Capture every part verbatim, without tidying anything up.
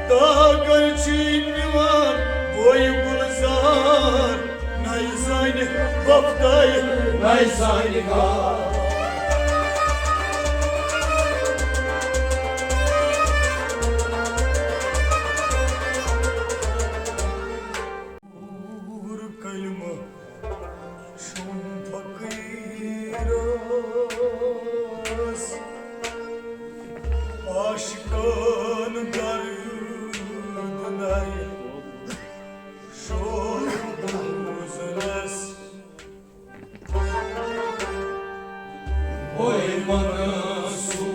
داغن چھُے نِوان بوے گُلزار، نَے زانہِ وۄپداے، نَے زانہِ گار۔ کلمہٕ چھُم فقیٖرس، عاشقن درد نَے شوق بوزنس۔ ہوے منصور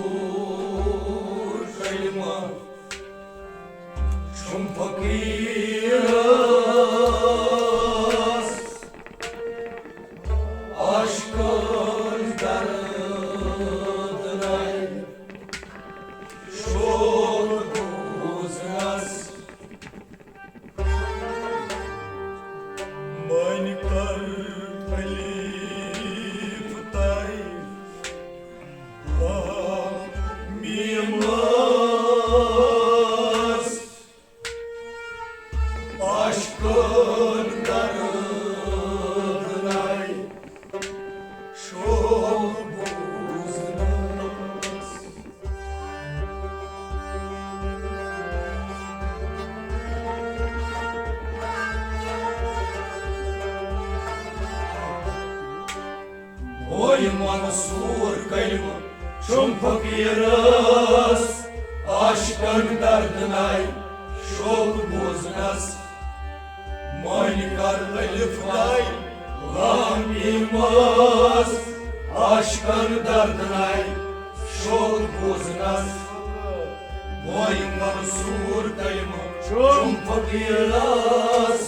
کلمہٕ چھُم فقیٖرس، عاشقن درد نَے شوق بوزنس۔ مٲنۍ کر الف تاے لام میمس، عاشقن درد نَے شوق بوزنس۔ ہوے منصور کلمہٕ چھُم فقیٖرس، عاشقن درد نَے شوق بوزنس۔ مٲنۍ کر الف تاے لام میمس، عاشقن درد نَے شوق بوزنس۔ ہوے منصور کلمہٕ چھُم فقیٖرس۔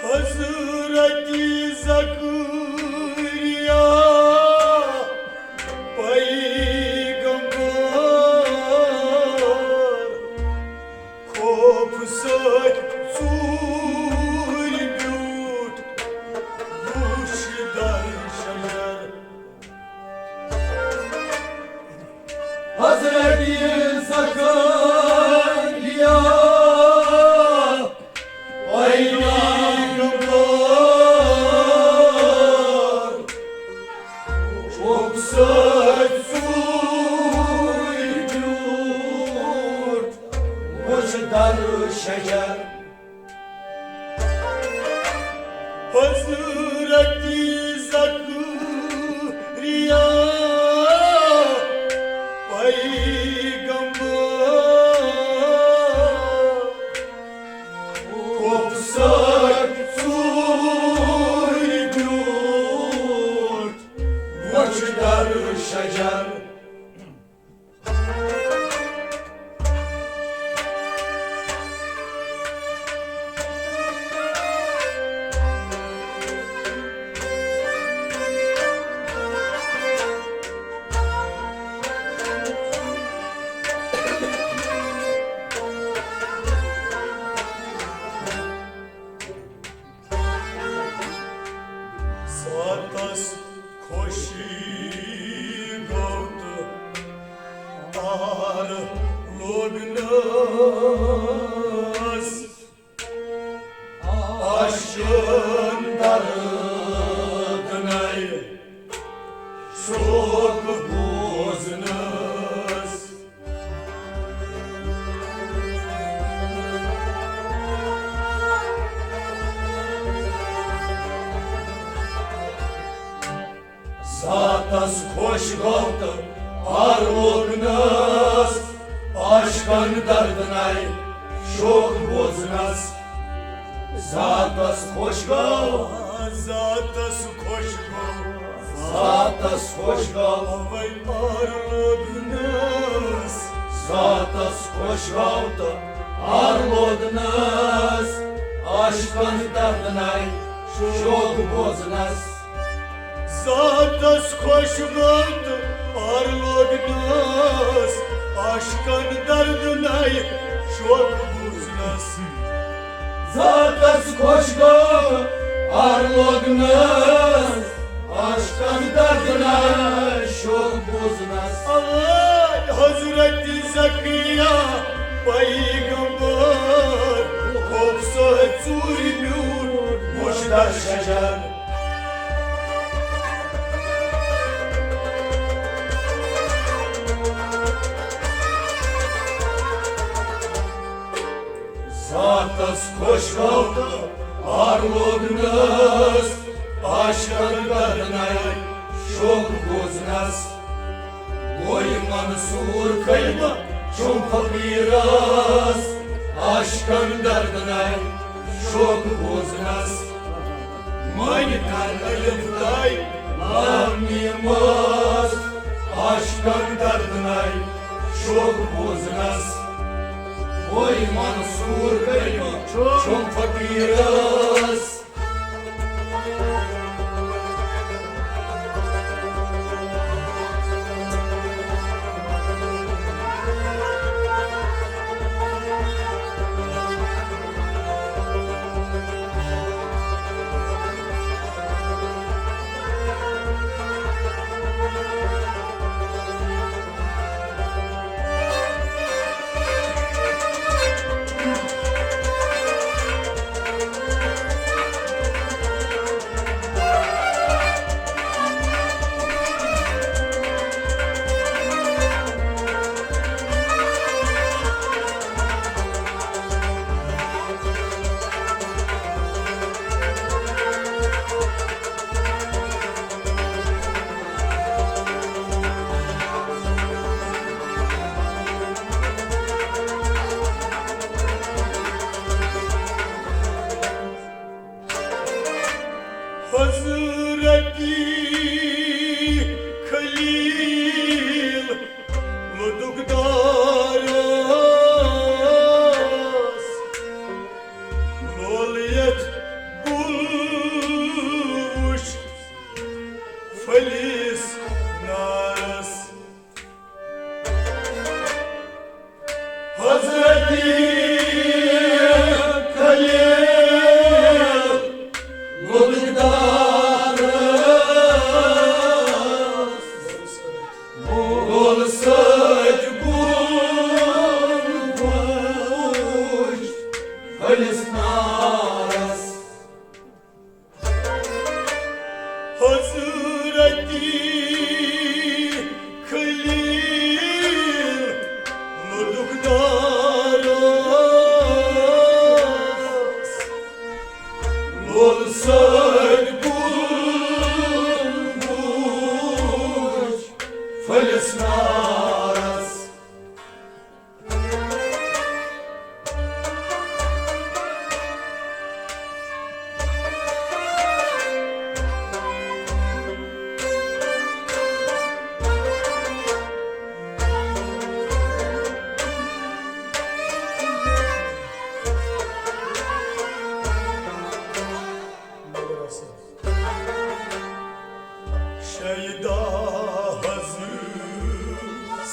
حضرت زکریا پیغمبر خوف سۭتۍ ژوٗرِ بیوٗٹھ وُچھ در شجر۔ حضرت زکریا پیغمبر خوف سۭتۍ ژوٗرِ بیوٗٹھ وُچھ در شجر۔ حضرت زکریا پیغمبر خوف سۭتۍ ژوٗرِ بیوٗٹھ وُچھ در شجر۔ ساتس خوشی گوٚو بوزنس۔ ذاتس خۄش گوٚو تہٕ آر لوگنس، عاشقن دردناے شوق بوزنس۔ ذاتس خۄش گوٚو، ذاتس خۄش گوٚو، ذاتس خۄش گوٚو۔ اوے آر لوگنس۔ ذاتس خۄش گوٚو تہٕ آر لوگنس، عاشقن دردناے شوق بوزنس۔ ذاتس خۄش گوٚو تہٕ آر لوگنس، عاشقن دردناے شوق بوزنس۔ ذاتس خۄش گوٚو آر لوگنس، عاشقن دردناے شوق بوزنس۔ اوے حضرت زکریا پیغمبر، خوف سۭتۍ ژوٗرِ میوٗٹھ وُچھ در شجر۔ ذاتس خۄش گوٚو تہٕ آر لوگنس، عاشقن دردناے شوق بوزنس۔ گوٚو منصور خیمہ چھُم فقیرس، عاشقن دردناے شوق بوزنس۔ مٲنۍ کر الف تاے لام میمس، عاشقن دردناے شوق بوزنس۔ وے منصور کریمہ چھُم فقیرس۔ حضرت خلیل لُدُک دارس لول یتھ کُل وُچھ پھٔلِس نارس۔ حضرت خلیل لُدُک دارس بول سۭتۍ بُل وُچھ پھٔلِس نارس۔ حضرت خلیل لُدُک دارس لول سۭتۍ بُل وُچھ پھٔلِس نارس۔ شیدا حض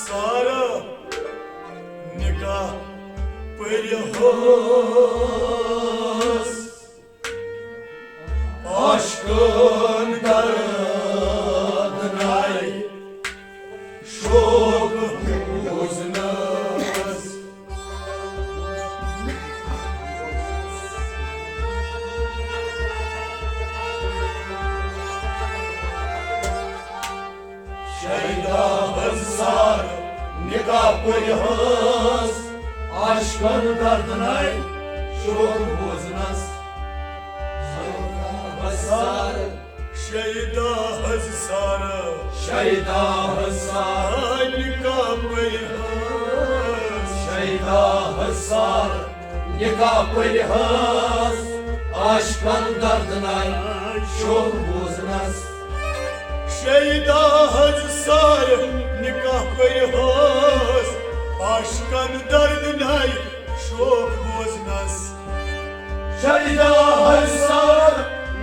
سارا نکاح پٔرِہوس۔ عاشقن دردناے شوق بوزنس۔ شیدا ہز سار نکاح پٔرۍ ہز، عاشقن دردناے شور بوزنس۔ شیدا ہز سار، شیدا ہز سار، شیدا ہز سار نکاح پٔرۍ ہز، شیدا ہز سار نکاح پٔرۍ ہز، عاشقن دردناے شور بوزنس۔ شیدا ہز سار نکاح پٔرۍ ہز، عاشقن دردناے شوق بوزنس۔ شیدا ہز سار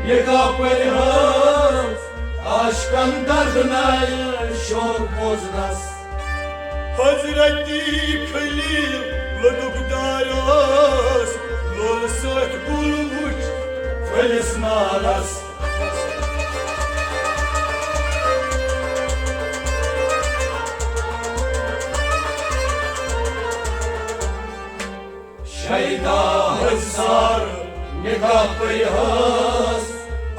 نکاح پٔرۍ ہز، عاشقن دردناے شوق بوزنس۔ حضرت خلیل لطف دارس، لول سۭتۍ گُل وُچھ پھٔلِس نارس۔ شیدا ہز سار نکاح پٔرۍ ہز،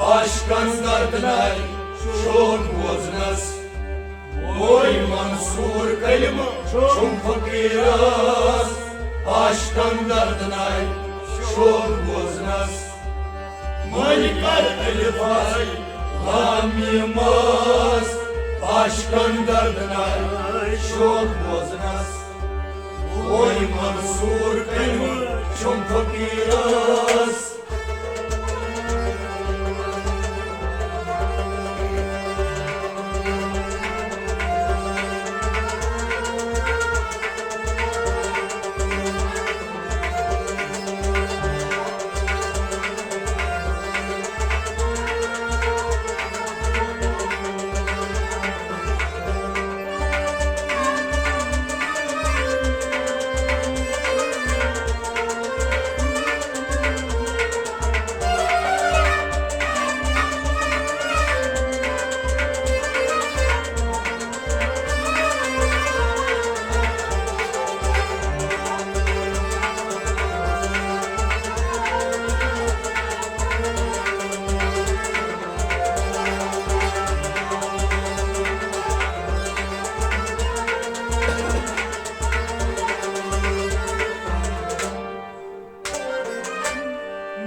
عاشقن دردناے شوق بوزنس۔ بوے منصور کلمہٕ چھُم فقیرس، عاشقن دردناے شوق بوزنس۔ ملکت الفاظ غامی مس، عاشقن دردناے شوق بوزنس۔ بوے منصور کلمہٕ چھُم فقیرس۔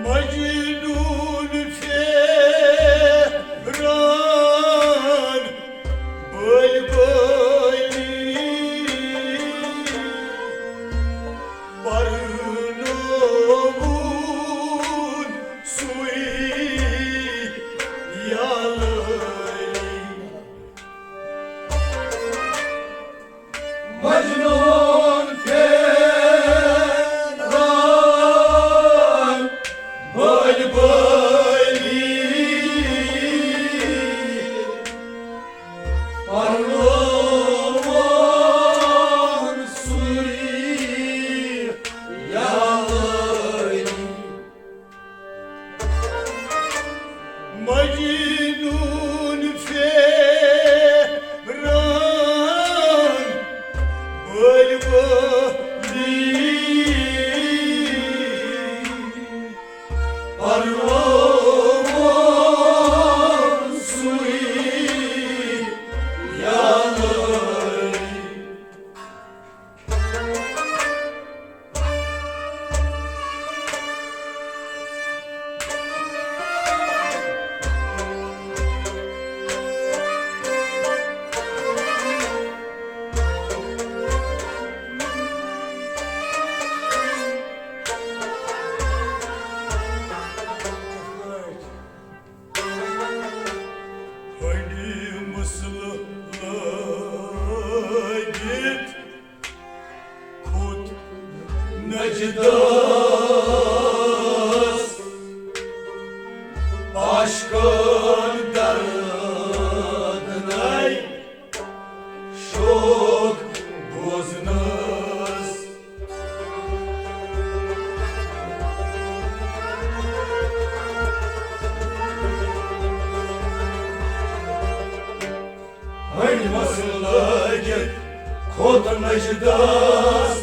مجنون پھیران بلبلی، پرنووُن سُے یلٲلی۔ مجنون پھیران بلبلی، پرنووُن سُے یلٲلی۔ مجنون پھیران بلبلی، پرنووُن سُے یلٲلی۔ ہنہِ مسلہٕ لٲگِتھ کھوٚت نجدس عاشقن دردناے شوق بوزنس۔ ہنہِ مسلہٕ لٲگِتھ کھوٚت نجدس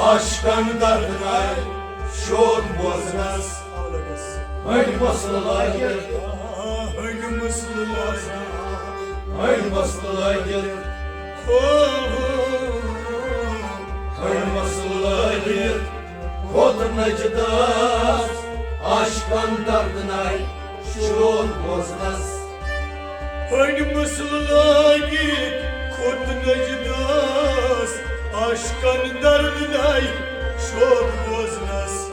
عاشقن دردناے شوق بوزنس۔ ہنہِ مسلہٕ لٲگِتھ، ہنہِ مسلہٕ لٲگِتھ أنۍ مس لٲگِتھ، ہو، ہو۔ أنۍ مس لٲگِتھ کھوٚت نجدس، عاشقن دردناے شور بوزنس۔ أنۍ مس لٲگِتھ کھوٚت نجدس، عاشقن دردناے شور بوزنس۔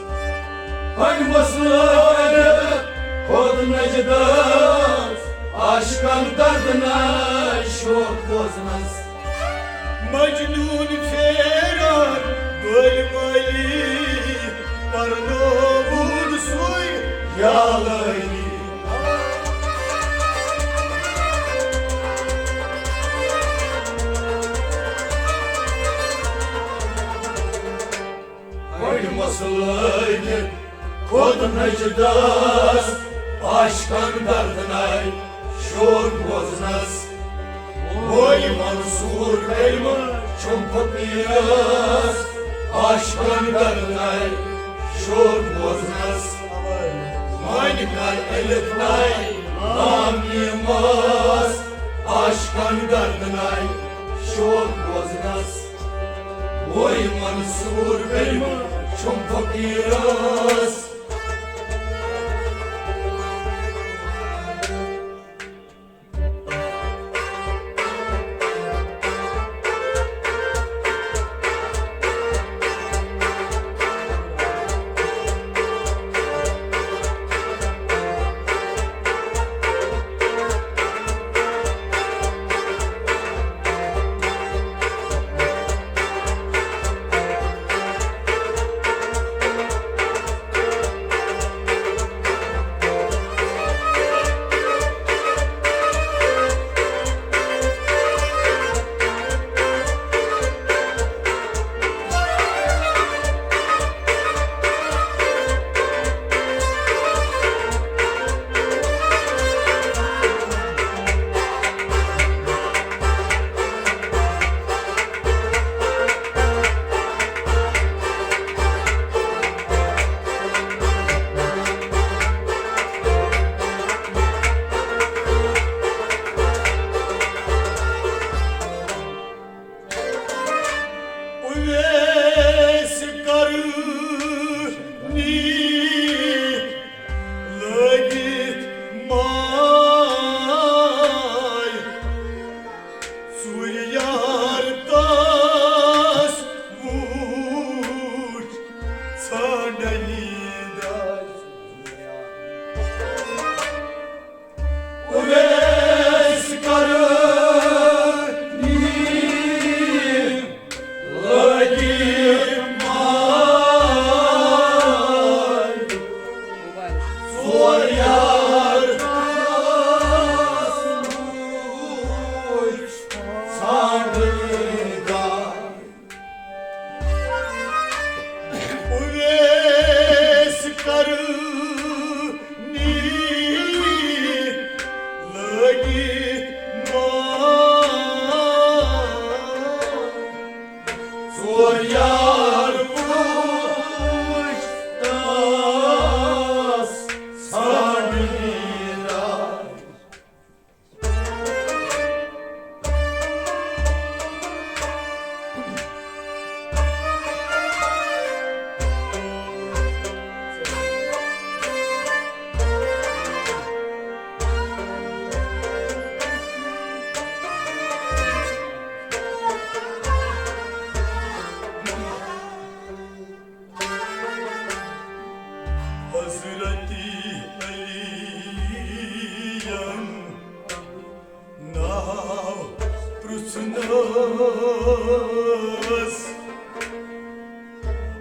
أنۍ مس لٲگِتھ کھوٚت نجدس، عاشقن دردناے شور بوزنس۔ مجنون پھیران بٔلۍ بٔلی، پرنووُن سُے یالٲلی۔ أنۍ مس لٲگِتھ کھوٚت نجدس، عاشقن دردناے شور بوزنس۔ وٲے منصور کلمہٕ چھُم فقیٖرس، عاشقن دردناے شور بوزنس۔ وۄنۍ کر الف تاے لام میٖمس، عاشقن دردناے شور بوزنس۔ وٲے منصور کلمہٕ چھُم فقیٖرس۔ اویس کرنی لٲگِتھ ماے، ژوٗرِ یار تس وُچھ ژھانڈنی داے۔ اویس کرنی لٲگِتھ ماے، ژور یار تس وُچھ ژھانڈنی داے۔ اویس کرنی لٲگِتھ ماے، ژور یار وُچھ تس ژھانڈنی داے۔ حضرت علی ین ناو پرژھنس،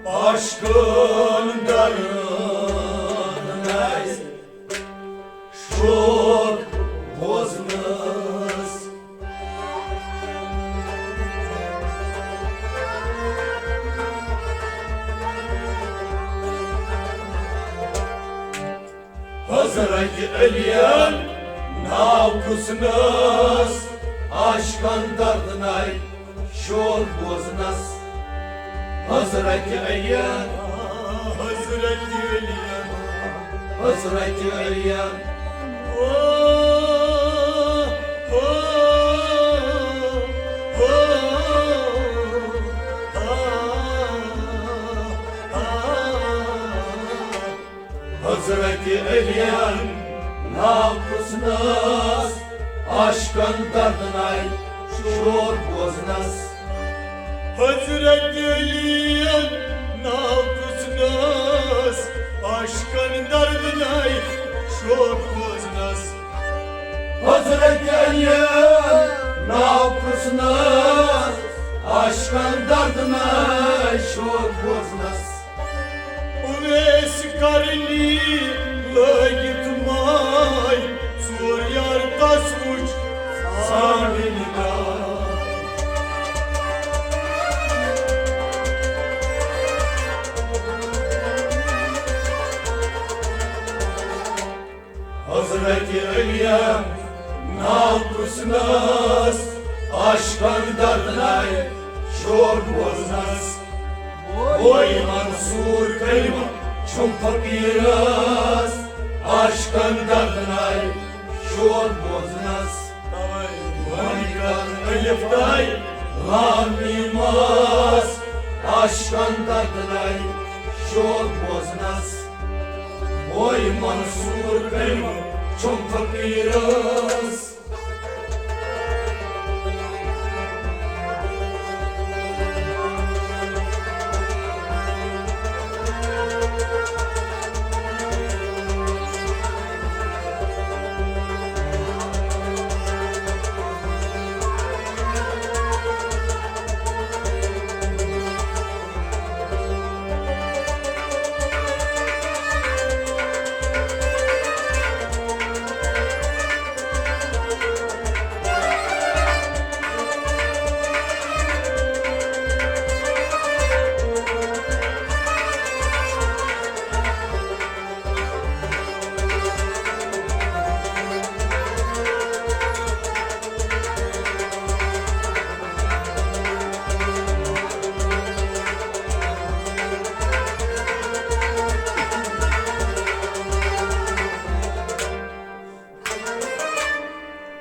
عاشقن درد ناے شوق بوزنس۔ حضرت علی ین ناو پرژھنس، عاشقن درد ناے شوق بوزنس۔ حضرت علی ین، حضرت علی ین، حضرت علی ین۔ او، او۔ شور بوزنس۔ حضرت علی ناو پرژھنس، عاشقن دردناے شور بوزنس۔ حضرت علی ناو پرژھنس، عاشقن دردناے شور بوزنس۔ اویس کرنی لٲگِتھ ماے، ژور یار تس وٕچھ ژھانٛڈٕنۍ درٛاے۔ حضرت علی ناو پرژھنس، عاشقن دردناے شور بوزنس۔ بوے منصور کلمہ چھُم فقیرس، عاشقن دردناے شور بوزنس۔ مٲنِکن الف تاے لام میمس، عاشقن دردناے شور بوزنس۔ بوے منصور کلمہ چھُم فقیرس۔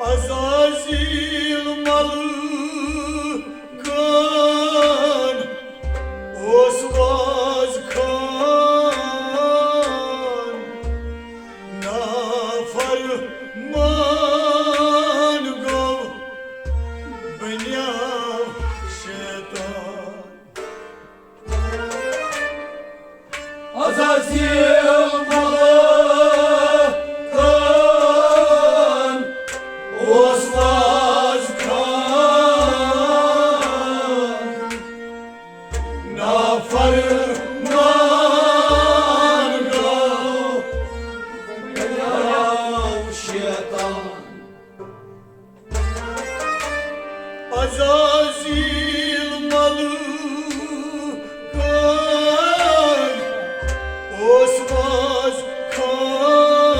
عزازیل ملکن اوس واز خان، نافرمان گوٚو بنیاو شیطان۔ عزازیل ملکن اوس واز خان، نافرمان گوٚو بنیاو شیطان۔ عزازیل ملکن اوس واز خان،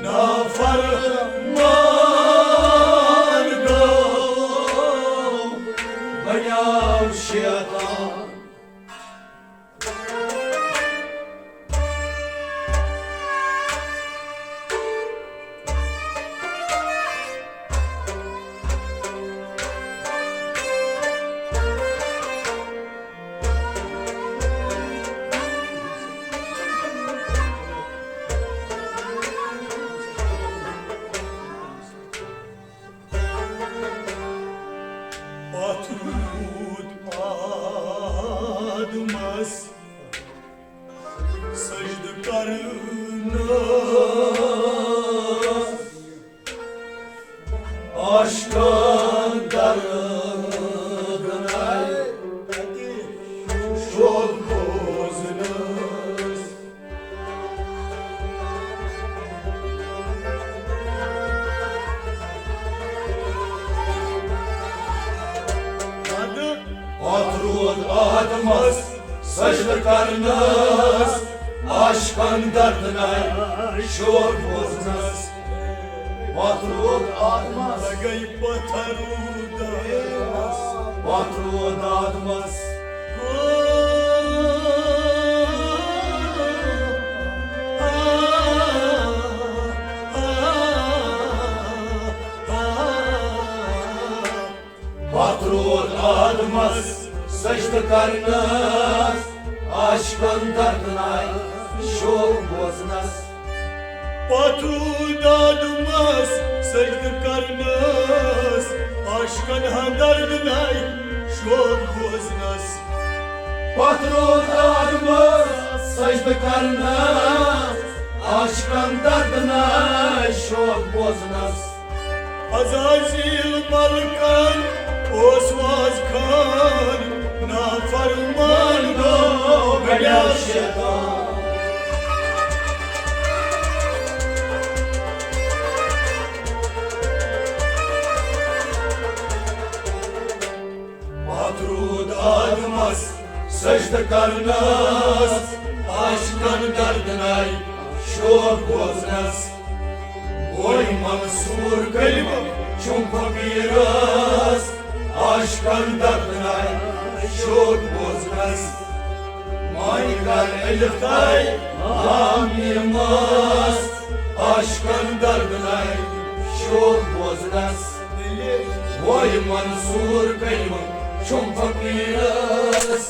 نافرمان گوٚو بنیاو شیطان۔ پتھ روٗد آدمس سجدٕ کرنس، عاشقن دردناے شور بوزنس۔ پتھ روٗد آدمس سجدٕ کرنس، عاشقن دردناے شور بوزنس۔ پتھ روٗد آدمس۔ لگے پتھ روٗد آدمس۔ پتھ روٗد آدمس۔ پتھ روٗد آدمس سجدٕ کرنس، عاشقن دردناے شور بوزنس۔ پتھ روٗد آدمس سجدٕ عاشقن ہمدرد ناے شوق بوزنس۔ پتھ روٗد آدمس سجدٕ کرنس، عاشقن درد ناے شوق بوزنس۔ عزازیل ملکن اوس واز خان، نافرمان گوٚو بنیٛاو شیطان۔ پتھ روٗد آدمس سجدٕ کرنس، عاشقن درد ناے شوق بوزنس۔ بوے منصور کلمہٕ چھُم فقیرس، عاشقن درد ناے شوق بوزنس۔ معنی کر الف تاے لام میمس، عاشقن درد ناے شوق بوزنس۔ وای منصور کلمہٕ چھُم فقیرس۔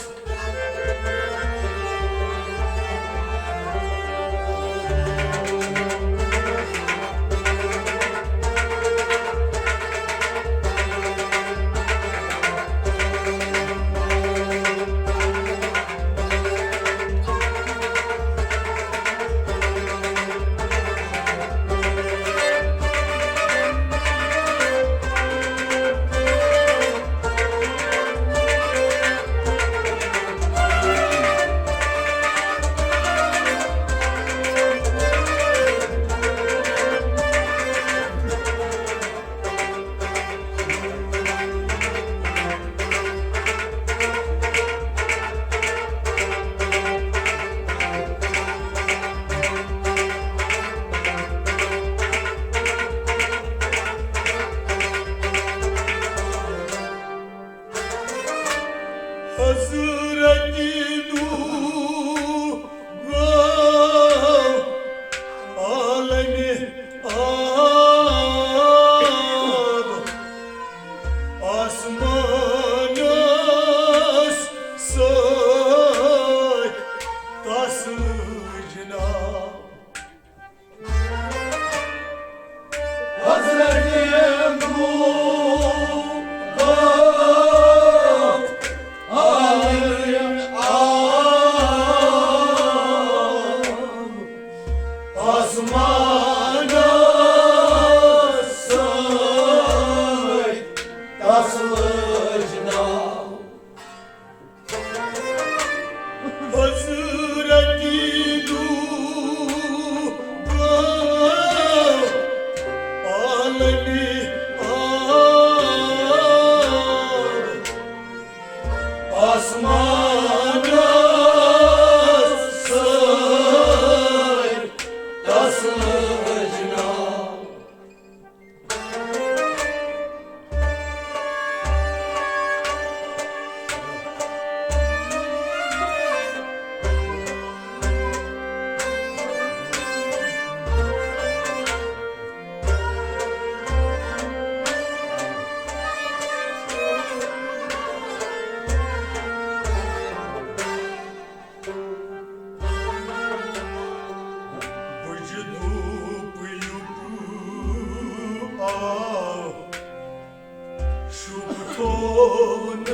حضرت نوح گوٚو عالمِ آب، آسمانس سۭتۍ تس لٔج ناو۔ حضرت نوح گوٚو عالمِ آب، آسمانس سۭتۍ تس لٔج ناو۔ حضرت نوح گوٚو عالمِ آب، آسمانس سۭتۍ تس لٔج ناو۔ بُجہِ دوٚپ یُپ آو شُپ تھوونس۔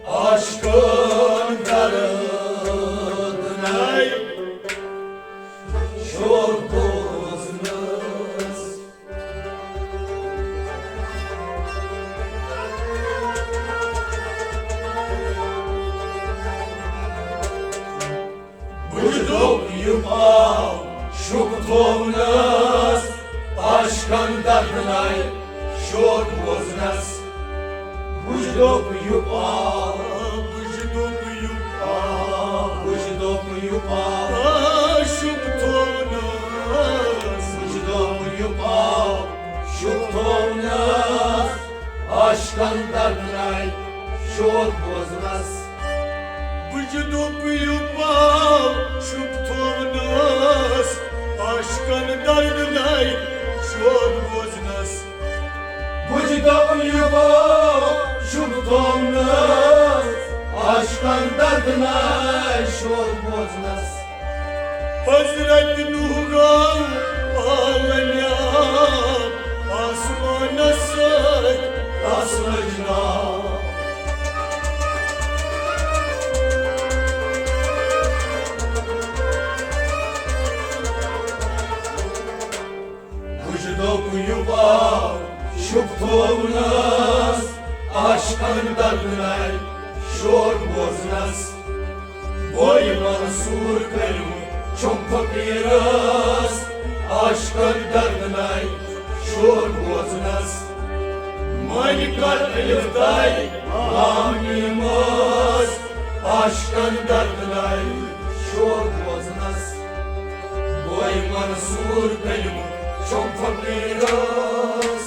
عاشقن درد ناے شوق بوزنس۔ بُجہِ دوٚپ یُپ آو شُپ تھوونس، عاشقن درد ناے شوق بوزنس۔ بُجہِ دوٚپ یُپ آو، بُجہِ دوٚپ یُپ آو، بُجہِ دوٚپ یُپ آو شُپ تھوونس۔ بُجہِ دوٚپ یُپ آو شُپ تھوونس، عاشقن درد ناے شوق بوزنس۔ بُجہِ دوٚپ یُپ آو شُپ تھوونس، عاشقن درد ناے شوق بوزنس۔ بُجہِ دوٚپ یُپ آو شُپ تھوونس، عاشقن درد ناے شوق بوزنس۔ حضرت نوح گوٚو عالمِ شُپھ تھوونس عاشقن دردناے شور بوزنس۔ بوے منصور کلمہٕ چھُم فقیرس عاشقن دردناے شور بوزنس۔ مٲلۍ کر الف تاے لام میمس عاشقن دردناے شور بوزنس۔ بوے منصور کلمہٕ چھُم فقیرس۔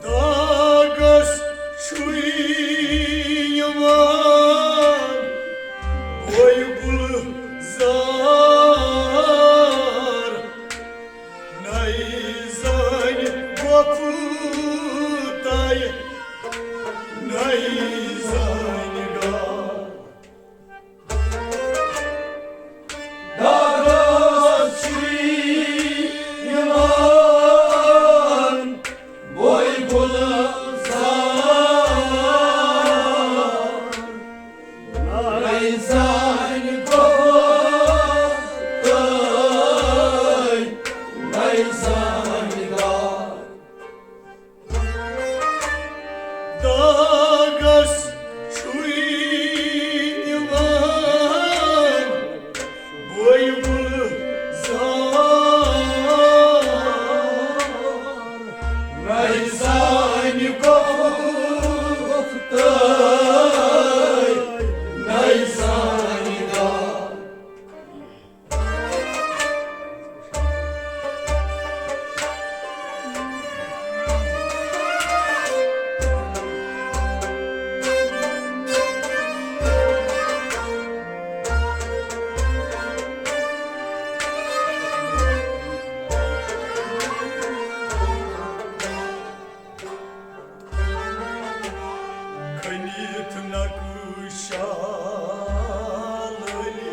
داغس چھُے یِوان بوے گُلزار، نَے زانہِ وۄپھٕ تَے، نَے زانہِ گار۔ داغس چھُے یِوان بوے گُلزار، نَے زانہِ گۄپھٕ تَے، نَے زانہِ گار۔ داغس چھُے یِوان بوے گُلزار، نَے زانہِ گۄپھٕ تَے، نَے زانہِ گار۔ کھٔنِتھ نقشہ لٲلہِ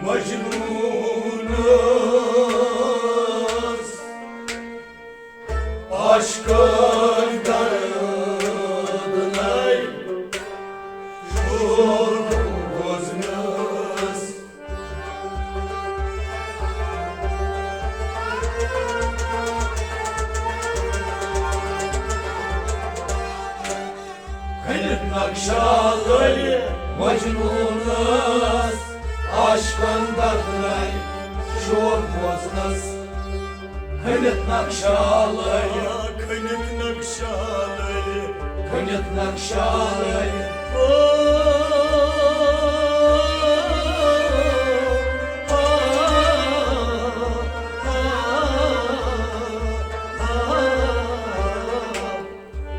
مجنونس، عاشقن دردناے شور بوزنس۔ کھٔنِتھ نقشہ لٲلہِ مجنونس، عاشقن دردناے شور بوزنس۔ کھٔنِتھ نقشہ لٲلہِ، کھٔنِتھ نقشہ لٲلہِ، کھٔنِتھ نقشہ لٲلہِ۔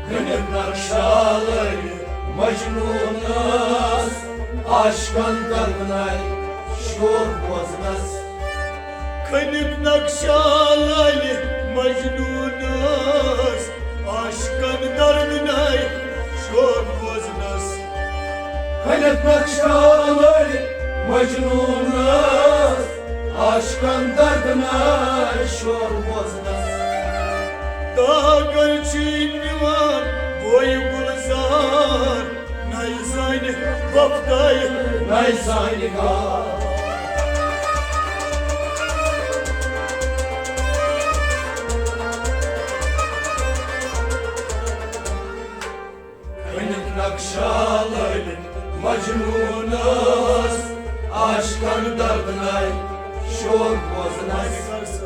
کھٔنِتھ نقشہ لٲلہِ مجنونس، عاشقن دردناے شور بوزنس۔ کھٔنِتھ نقشہ لٲلہِ مجنونس، عاشقن دردناے شور بوزنس۔ کھٔنِتھ نقشہ لٲلہِ مجنونس، عاشقن دردناے شور بوزنس۔ داغن چھُے نِوان بوے گُلزار، نَے زانہِ وۄپھٕ تَے، نَے زانہِ گار۔ کھٔنِتھ نقشہ لٲلہِ مجنونس، عاشقن دردناے شوق بوزنس۔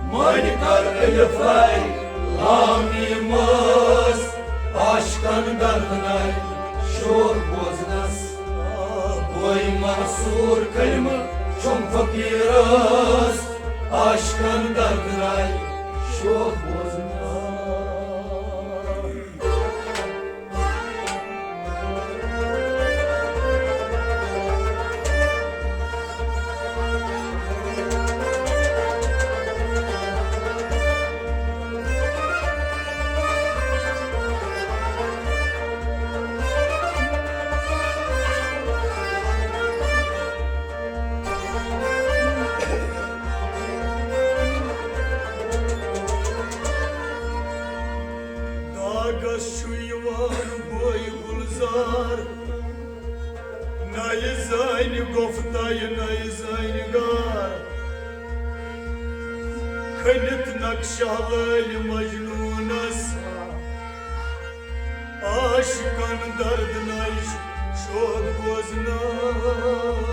مٲنۍ کر الف لام میمس، عاشقن دردناے شوق بوزنس۔ بوے منصور کلمہٕ چھُم فقیرس، عاشقن دردناے شوق بوزنس۔ داغس چھُ یِوان بوے گُلزار، نَیہِ زانہِ گۄفتایہِ، نَیہِ زانہِ گار۔ کھٔنِتھ نقشہ لٲلۍ مجنوٗنس، عاشقن دردناے شوق بوزناو۔